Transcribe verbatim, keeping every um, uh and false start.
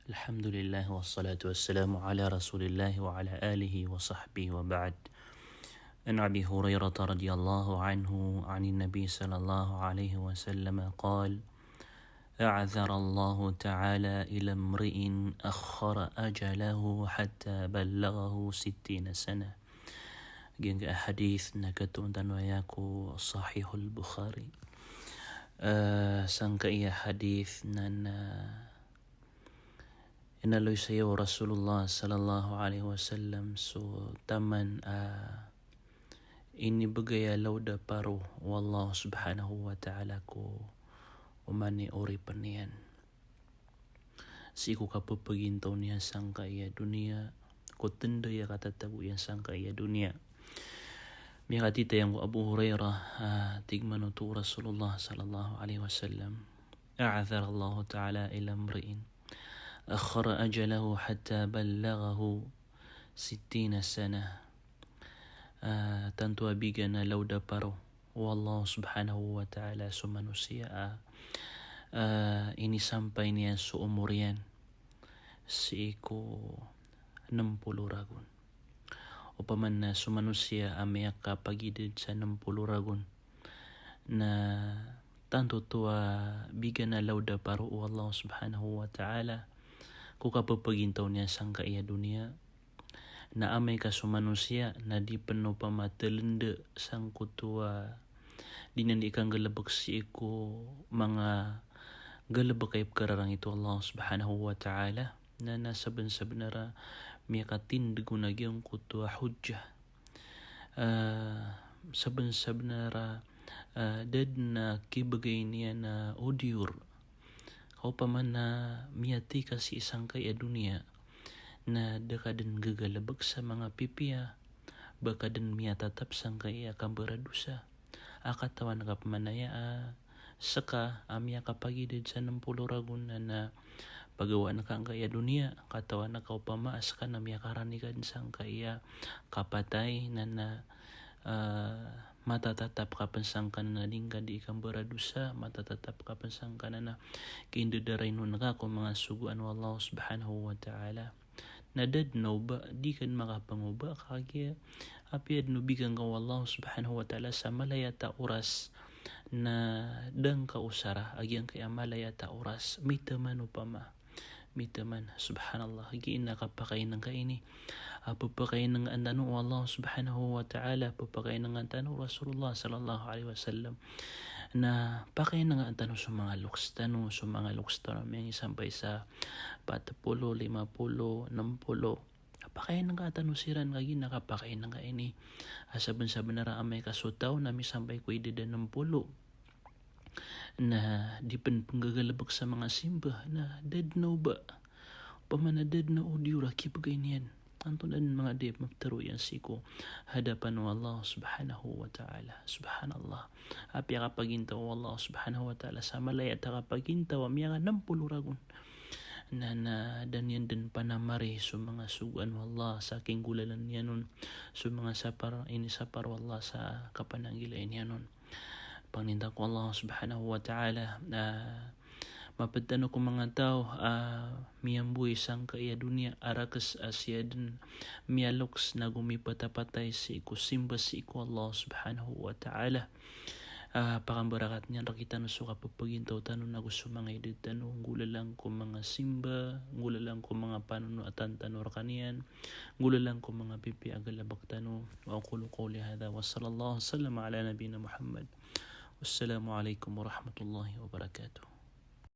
Alhamdulillah, wassalatu wassalamu ala Rasulillah wa ala alihi wa sahbihi wa ba'd. An Abi Hurairah radhiyallahu anhu, anin Nabi sallallahu alaihi wasallam qal, "A'dharallahu ta'ala ila imri'in akhkhara ajalahu hatta ballaghahu sittina sanah." Giyangkai a hadith na katoon tano aya ko Sahihul Bukhari. Eh, sangkai a hadith na, na inaloy saya o Rasulullah sallallahu alaihi wasallam so taman a inibegay a lawda paro o Allah subhanahu wa ta'ala ko oman i oripen iyan. Sii ko kapepegintaw niyan sangkai a doniya, ko tenda iyan katatago iyan sangkai a doniya. Miyakatitayan ko Abu Hurairah, ah, tig man oto o Rasulullah sallallahu alaihi wasallam, "A'dharallahu ta'ala ila imri'in akhkhara ajalahu hatta ballaghahu sittina sanah." Ah, tanto a bigan a lawda paro o Allah subhanahu wa ta'ala so manosiya a, ah, inisampay niyan so omor iyan sii ko nem polo ragon. Opama na so manosiya a miyakapagidad sa nem polo ragon, na tanto oto a bigan a lawda paro o Allah subhanahu wa ta'ala ko kapepegintaw niyan sangkai a doniya. Na amay ka so manosiya na di pen opama telenda sangkoto a di niyan di kanggalebek sii ko manga galebek a ipkararangit o Allah subhanahu wa ta'ala, na, na sabensabenar a miyakatindeg on a giyangkoto a hujjah. Eh, sabensabenar a, eh, da den a kibegay niyan a odiyor. Ka opama na miyatay ka sii sangkai a doniya, na da ka den gagalebek sa manga pipiya, ba ka den miyatatap sangkai a kambaradosa. A katawan ka pman aya a seka a miyakapagidad sa nem polo ragon na, na pagawaan ka angkai a doniya, katawan ka opama a seka na miyakarani ka den sangkai a kapatay na, na, eh, matatatap ka pen sangkanan a di ngka di kambaradosa, matatatap ka pen sangkanan a kindedarainon ka ko manga sogoan o Allah subhanahu wa ta'ala. Na da den a oba, di ka den makapangoba, kagiya apiya den obigan ka o Allah subhanahu wa ta'ala sa malayat a oras, na da ngka osara a giyangkai a malayat a oras, mitaman opama. Mitaman, subhanallah, giya na kapakaineng ka ini. A pepakainengaan tano o Allah subhanahu wa ta'ala, pepakainengaan tano o Rasulullah sallallahu alaihi wasallam. Na pakainengaan tano so manga loks tano, so manga loks tano a miyangisampay sa pat polo, lima polo, nem polo. Pakainengaan tano siran, kagiya na kapakaineng ka ini. A sabensabenar a amay ka so taw na misampay ko idad a nem polo, na di pen penggagalebek sa manga simba, na da den a oba. Opama na da den a odiyor a kibegay niyan. Antonaa den manga di maptero iyan sii ko hadapan o Allah subhanahu wa ta'ala. Subhanallah. Apiya kapagintaw o Allah subhanahu wa ta'ala sa malayat a kapagintaw a miyaka nem polo ragon. Na, na da niyan den panamari so manga sogoan o Allah sa kinggolalan iyan on, so manga sapar, inisapar o Allah sa kapananggilai niyan on. Pangninta ko Allah subhanahu wa ta'ala, ah, maped tano ko manga taw a miyamboy sangkai a doniya a rakhs a siya den miyaloks nago mipatapatay sii ko simba sii ko Allah subhanahu wa ta'ala. Ah, pakambarakat niyan rektano so kapepegintaw tano nago so manga idad tano, nggolalan ko manga simba, nggolalan ko manga panonoatan tano rekaniyan, nggolalan ko manga pipiya a galebek tano. Wa aqulu qawli hadha wa sallallahu wa sallam ala nabiyyina Muhammad. Wassalamu alaikum warahmatullahi wabarakatuh.